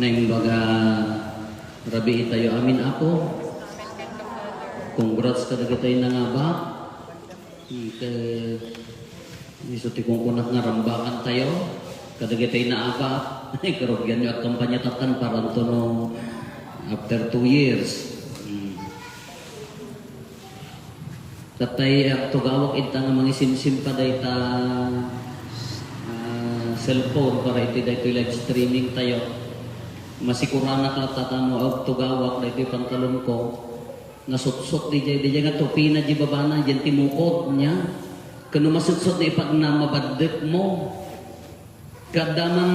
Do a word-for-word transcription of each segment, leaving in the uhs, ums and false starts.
Naimbag a rabii tayo amin, Apo. Congrats kadagitoy nangabak. Ket isu ti kunkunak nga rambakan tayo. Kadagitoy naabak. Karugianyo agkampanya tattan paranto no after two years. Hmm. Tatay, agtugawak ita nga mangisimsim pa dayta, ah, cellphone para iti daytoy live streaming tayo. Masikuranak latta ta no agtugawak daytoy pantalon ko. Nasutsot di jay, di jay nga tupina di babana, diyan ti mukod niya. Kano masutsot na ipagna mabaddek mo. Kaddaman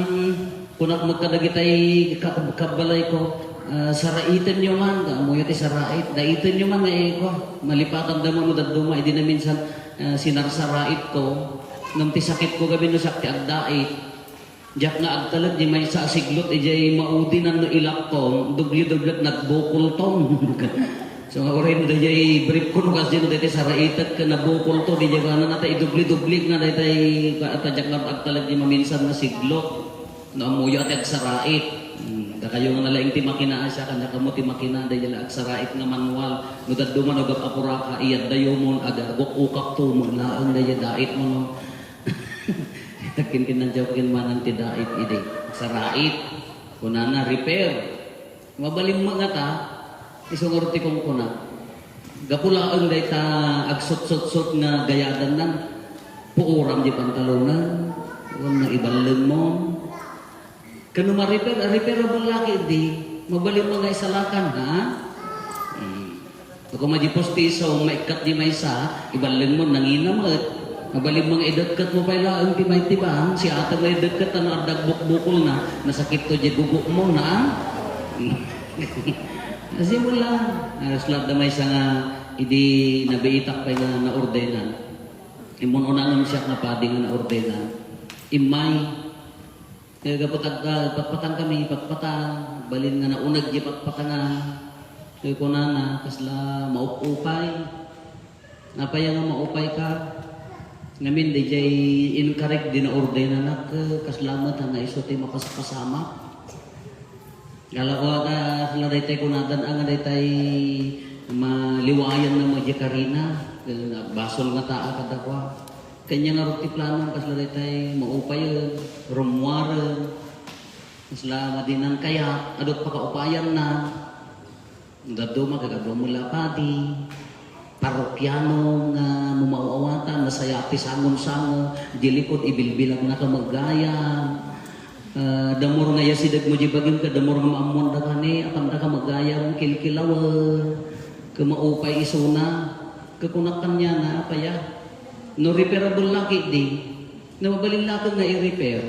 kunak met kadagitay ka-, kabbalayko, ah, "Saraitenyo man," ammoyo ti sarait, "Daitenyo man nga iko." Malipatan da mo no dadduma, idi naminsan, ah, sinarsaraitko. Ngem ti sakitko gamin no siak ti agdait. Diak nga agtalek di maysa a siglot idiay maudinan no ilakko, dubli-dublet nagbukolton. So, nga uray no dayjay brief ko no kasdiay no daytay saraitek ken nabukolto, di jay banana ta idubli-dubli nga daytay, ta diak nga agtalek di maminsan nga siglot. No ammoyo a ti agsarait. Hmm, dakayo nga nalaing ti makina a siak, kaniak ammo ti makina, dayjay la agsarait nga manual. No dadduma no gap-, apuraka, iyaddayo mon, agagok-ukak to, maglaeng dayjay dait mo, no? Kinkinantiaw ken manan ti dait idi. Sarait. Kunana, "Repair." Mabalin met ngata, isu ngarud ti kunkuna. Gapu laeng dayta agsutsutsot nga gayadannan. Puuram di pantalonan. Wenno iballengmo. Kano ma-repair, repairable la ketdi. Mabalin met nga isalakan, ha? Hmm. Koma di postiso, maikkat di maysa, iballengmo, nangina met. Mabalin met nga idekket mo pay laeng ti maitibang, siatag nga idekket, ano, adda agbukbukolna, nasakit to di gugo mo, na? Kasi wala. Aras la da maysa nga, idi nabiitak pay nga naordenan. Immun-una ngem siak nga padi nga naordenan. Immay, Kaya gapu tagda, patpatang kami, patpatang, balin nga nauneg di patpatangan. Kaya kunana, kasla maup-upay. Apay nga maupay ka? Ngamin, di jay inkarek di naordenanak, kasla met nga isu ti makaspasamak. Gala ko ata, kasla daytay kunadan, nga daytay maliwayan na mo di karina. Basol nga taa kadakwa. Kanya nga rut ti planom, kasla daytay maupayen, rummuaren, kasla madinan kayat, adut pakaupayanna. Dadduma, kagabua mo la padi, parokiano nga mumaaw-awatan, nasaya ti sangon-sango, di likod, ibilbilag na ka maggayam. Ah, damor nga yasideg mo di bagim ka, damor nga maammuan da kani, apan da ka maggayam, kilkilawen, ka maupay isuna. Kakunak kaniana, apaya? No repairable la ketdi, no mabalin laeng nga i-repair,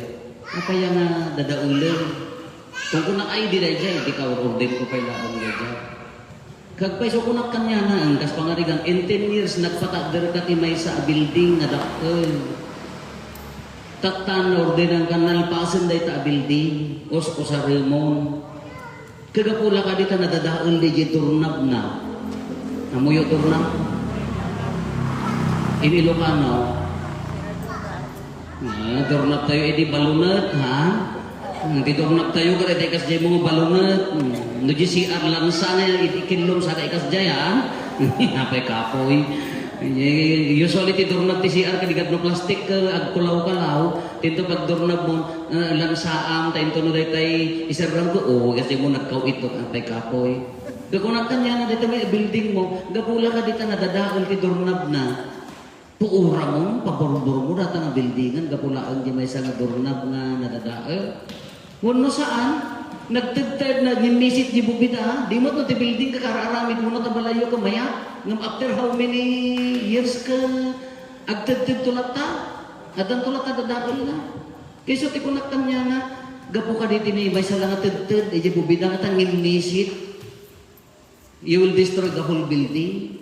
apaya nga dadaelen? Kunkuna, "Ay, di daydiay, di ka ur-orden ko pay laeng daydiay." Kagpayso kunak kaniana, engkas pangarigan, in ten years, nagpatagder ka ti maysa a building nga dakkel. Tattan, naordenan ka, nalpasen dayta a building, us-usaremon. Kagapula kadi ta nadadael diay durnabna. Ammoyo durnab? In Ilocano. Ah, durnab tayo, edi balunet, ha? Hmm, ti durnab tayo, kada iti kasdiay mo nga balunet. Hmm, no di C R lansa nga iti killom, sada ikasdiay, ha? Apay kapoy. Eh, usually, ti durnab ti C R, kadi gadno plastic, eh, agkulaw-kalaw. Tinto pagdurnab mo, eh, lansaam, ta into no daytay iserrang ko, oh, kasi mo nagkaw ito, apay kapoy. Gakunak kaniana dayta may building mo, gapula kadi ta nadadael ti durnabna. Puuramon, paburbur mo, data nga buildingan, gapulaen di maysa nga durnab nga nadadael. Wenno saan, nagtedted, nagmimisit di bubita, di mo to ti building ka, kararamid mo na ta balayyo ka mayat. Ngem after how many years ka agtedted to latta? Addan to latta dadael na. Kayso ti kunak kaniana, gapu kaditi ni maysa la nga tedted, iti bubida nga ta ngimmisit. You will destroy the whole building.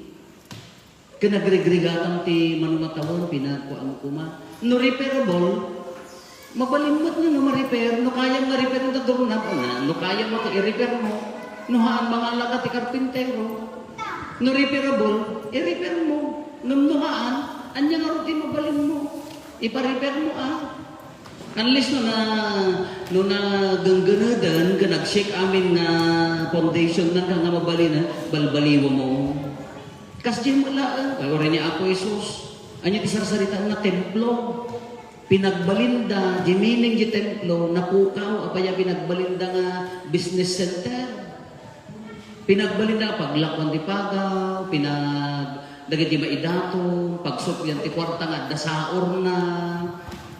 Ken nagrigrigatam ti mano nga tawen, pinagkuam koma. No repairable, mabalin met nga, nga ma-repair. No kayam nga repair, no durnab, na, no kayam nga i-repair mo. No haan, mangala ka ti karpintero. No repairable, i-repair mo. Ngem no haan, ania ngarud ti mabalin mo? Ipa-repair mo, ah. Unless no na, no nagenggeneden ken nag-shake amin nga foundation na ka nga mabalin, balbaliwmo. Kasdiay met laeng, uray ni Apo Jesus. Ania ti sarsaritaenna? Templo. Pinagbalinda, di meaning di templo, napukaw, apay a pinagbalinda nga business center. Pinagbalinda, paglakuan ti pagaw, pinag-, dagiti maidaton, pagsuklian ti kuarta nga adda saorna,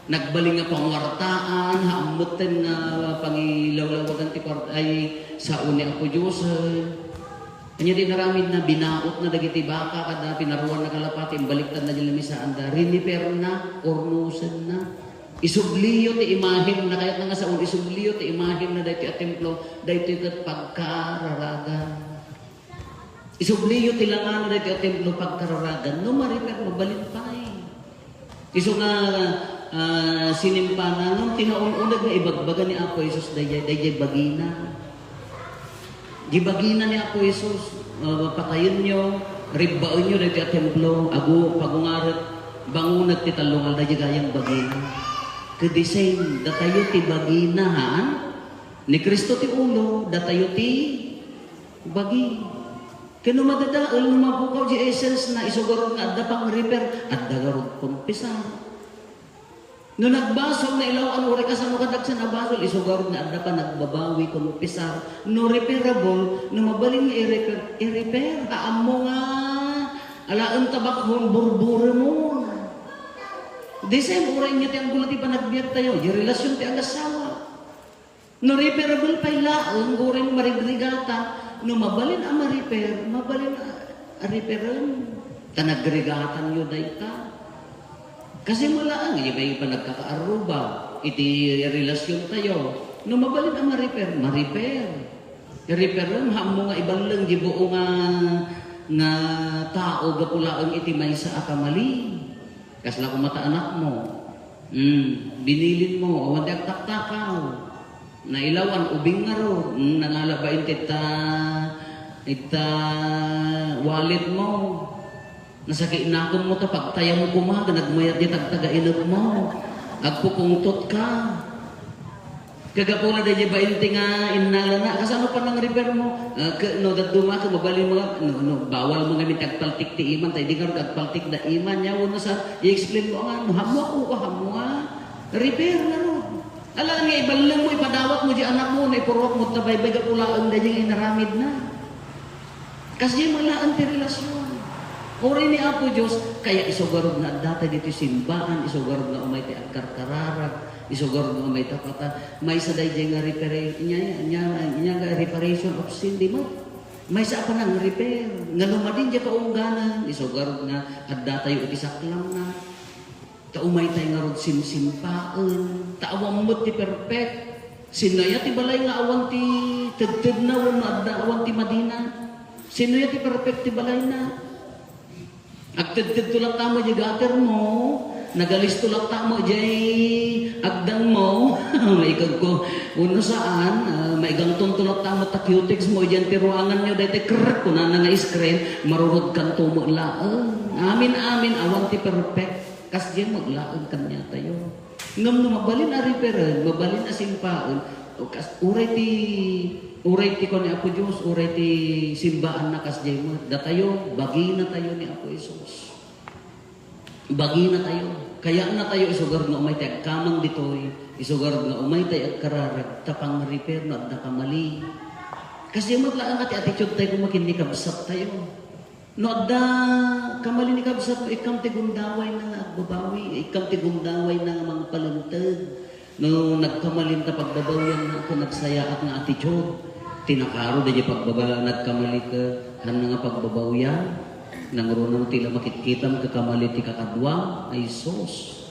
nagbalin nga panguartaan, haan metten nga pangilawlawagan ti kuarta, ay, sao ni Apo Dios, eh. Ania ti inaramidna? Binaotna dagiti baka, kada pinaruanna kalapati, imbaliktadna di lamisaanda, riniperna, urnosenna. Isubliyo ti imahenna, kayatna nga saon, isubliyo ti imahenna daytoy a templo, daytoy ket pagkararagan. Isubliyo ti langana daytoy a templo, pagkararagan. No mariper, mabalin pay. Isu nga, ah, sinimpana, ngem ti naun-uneg nga ibagbaga ni Apo Jesus, daydiay, daydiay bagina. Di bagina ni Apo Jesus, ah, patayenyo, ribbaenyo daytoy a templo, agu-, pagungarek, bangonek ti tallo nga aldaw, daydiay gayam bagina. Ket the same, datayo ti bagina, haan? Ni Cristo ti ulo, datayo ti bagi. Ken no madadael, no mapukaw di essence na, isu garud nga adda pang-repair, adda garud kumpisar. No nagbasol, nailaw-an, uray kasano kadagsen a basol, isu garud nga adda panagbabawi, kumpisar. No repairable, no mabalin nga i-repair, i-repair. Ta ammo nga alaen ta bakhon, burburemon. The same, uray nga ti anggulo ti panagbiag tayo, di relasyon ti agasawa. No repairable pay laeng, uray marigrigata, no mabalin a ma-repair, mabalin a, a repairem. Ta nagrigatanyo dayta. Kasi mo laeng, iya pay panagkakaarruba iti relasyon tayo. No mabalin a ma-repair, ma-repair. Repairem, ammo nga iballeng di buo nga, nga tao gapu laeng iti maysa a kamali. Kasla koma ta anakmo. Hmm, binilinmo, awan ti agtaktakaw. Nailawan, ubing ngarud. Hmm, nangala ba inti ta, ita walletmo. Nasakinakenmo ta pagtayam koma, nagmayat di tagtagainegmo. Agpupungtot ka. Kagapuna daydiay bainte nga innalana, kasano pay nang-repair mo? Ah, ke-, no, dadduma ka, mabalin mo nga, no, no, bawal mo nga agpaltik ti iman, ta idi ngarud agpaltik da iman, nia, wenno sa, i-explain mo nga, no, hammo ako, hammo nga, repair ngarud. Ala nga iballeng mo, ipadawat mo di anak mo, no, ipuruak mo ta baybay, gapu laeng daydiay nga inaramidna. Kasdiay met laeng ti relasyon. Uray ni Apo Dios, kaya isu garud nga adda tayo ditoy simbaan, isu garud nga umay ti agkarkararag, isu garud nga umay tapatan, maysa daydiay nga repara-, inya, inya, inya nga reparation of sin, di met. Maysa a panang-repair. Nga no madin diay kaungganan, isu garud nga adda tayo iti saklamna. Ta umay tay ngarud simsimpaen, ta awan met ti perfect. Sino aya ti balay nga awan ti tedtedna wenno adda awan ti madina? Sino aya ti perfect ti balayna? Agtedtedto latta met diay gutter mo, nagalisto latta met diay agdan mo, maikagko. Wenno saan, ah, maigangtonto latta met ta cutex mo, idiay ti ruangan nyo, daytoy krrk, kunana nga screen, marurudkanto met laeng. Amin, amin, awan ti perfect. Kasdiay met laeng kaniatayo. Ngem no mabalin a repairen, mabalin a simpaen, o kas-, uray ti, uray ti kuan ni Apo Dios, uray ti simbaanna kasdiay met. Datayo, baginatayo ni Apo Jesus. Baginatayo. Kayatnatayo isu garud nga umay ti agkamang ditoy, isu garud nga umay tay agkararag, ta pang-repair no adda kamali. Kasdiay met laeng a ti attitude tayo koma ken ni kabsattayo. No adda kamali ni kabsat, ikkam ti gundawayna nga agbabawi, ikkam ti gundawayna nga mangpalinteg. No nagkamalin ta pagbabawianna ken nagsayaat nga attitude, ti nakaro daydiay pagbaba-, nagkamali ket hanna nga pagbabawian, nangruna no ti la makitkitam ket kamali ti kakaduam, ay sus.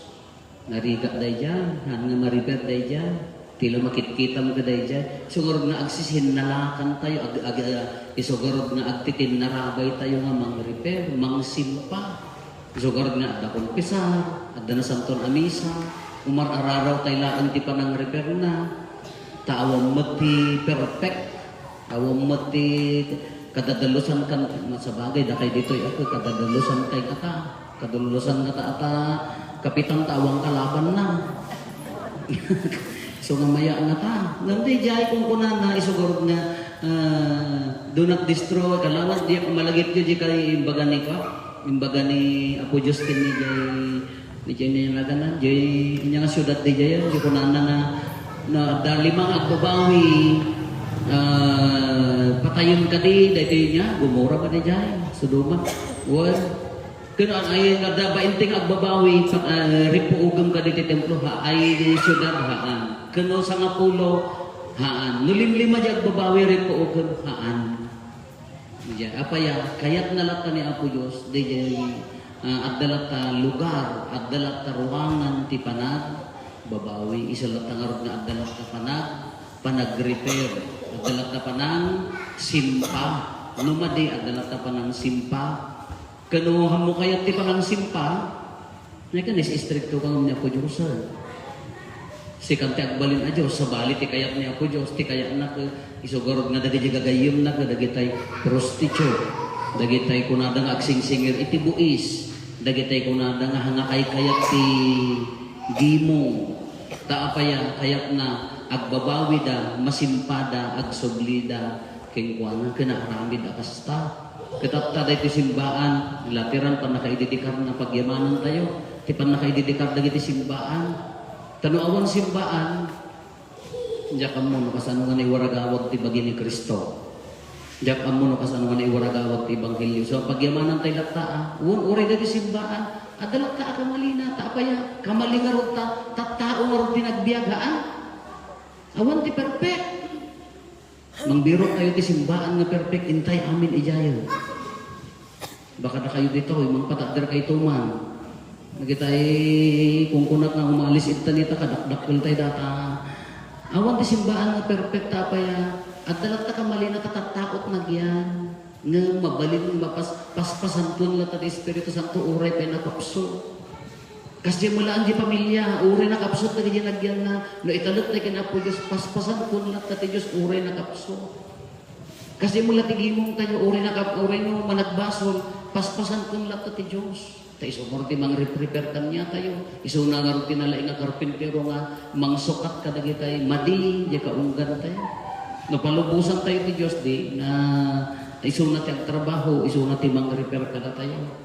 Narigat daydiay, haan nga ma-repair daydiay. Ti la makitkitam ket daydiay. Isu ngarud nga agsisinnalakan tayo, ag-, ag-, isu ngarud nga agtitinnarabay tayo nga mang-repair, mangsimpa. Isu ngarud nga adda kumpisar, adda nasanton a misa, umar-araraw tay laeng ti panang-repairna. Ta awan met ti perfect. Awan met ti kadadalusan kan, masabagay, dakay ditoy ako, kadadalusan kay kata, kadulusan kata ata, kapitan ta awan kalabanna. So, nga maya nga ta. Ngem di jay kunkunana, isu garud nga, ah, do not destroy, kalawan, di malagipyo di kay imbaga ni ka, imbaga ni Apo Dios ken ni jay, ni jay ni nagana, jay, inya nga siudad di jay, di kunana nga, na, da lima nga agbabawi, ah, patayon kadi, daytoy niya, Gomora ba di jay? Sodoma. Well, Ken ay nga da bainti nga agbabawi, pa-, ah, ripuogem kaditi templo, ha, ay siudad, haan. Ken no sangapulo, haan. No limlima di agbabawi, ripuogem, haan. Diay, apay a, kayatna latta ni Apo Dios, diay, ah, adda latta lugar, adda latta ruangan ti panagbabawi. Isu latta ngarud nga adda latta panag-, panag-repair. Adda latta panang simpa. No madi, adda latta panang simpa. Ken no, hammo kayat ti panangsimpa, nga ken is-istrikto ka ngem ni Apo Dios, eh. Sikan ti agbalin a Dios, sabali ti kayat ni Apo Dios, ti kayatna ket isu garud nga dagiti gagayyemna ket dagitay prostitute, dagitay kunada nga agsingsingir iti buis, dagitay kunada nga hangakaykayat ti gimong. Ta apay a kayatna, agbabawida, masimpada, agsublida kenkuana, ken naaramid a kasta. Ket apta daytoy simbaan, latiran pannakaididikar nga pagyamanantayo, ti pannakaididikar dagiti simbaan. Ta no awan simbaan, diak ammo no kasano nga naiwaragawag ti bagi ni Cristo. Diak ammo no kasano nga naiwaragawag ti ebanghelio. So, pagyamanantay latta, a, wen uray dagiti simbaan, adda latta a kamalina, ta apay a, kamali ngarud ta, tattao ngarud ti nagbiag, haan? Awan ti perfect. Mangbirok tayo ti simbaan nga perfect, intay amin idiayo. Baka dakayo ditoy, mangpatadder kayto man. Dagitay, kunkunak nga umalis ita nita, kadakdakkel tay data. Awan ti simbaan nga perfect, ta apay a, adda latta kamalina ta tattaot nagyan. Ngem mabalin nga mapas-, paspasanton latta ti Espiritu Santo, uray pay nakapso. Kasdiay met laeng di pamilia, uray nakapsut dagiti nagyanna, no italek tayo ken Apo Dios, paspasanton latta ti Dios, uray nakapsut. Kasdiay met la ti gimong tayo, uray nakap-, uray no managbasol, paspasanton latta ti Dios. Ta isu ngarud ti mangreprepare kaniatayo, isuna ngarud ti nalaing a karpintero nga mangsukat kadagitay madi, diay kaunggan tayo. No palubosan tayo ti Dios, di, na isuna ti agtrabaho, isuna ti mangrepair kadatayo.